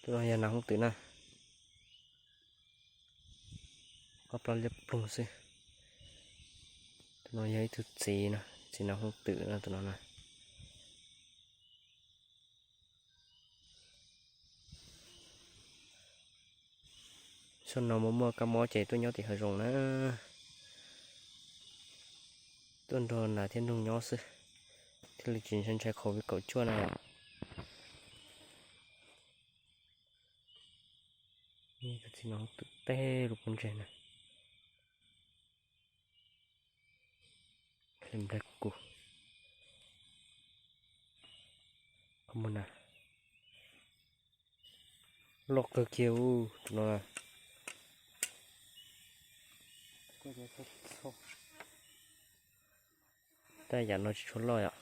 Tus no yog nas hooj twm na, ob plaub liab ploog xwb. Tus no yog ib tug txiv no, txiv nas hooj twm no, tus no na. Xyoo no muaj muaj kab mob ces tuaj nyob tim hav zoov na, tuaj nrog nas thiab noog nyob xwb, thiaj li tsis ntshai ntshai COVID kaum cuaj na. Tus txiv no twm teb lub pob ntseg na. Nplej kus, qhov muag na, loj kawg kiag tus no na. Tab yam no tsis tshua loj yom.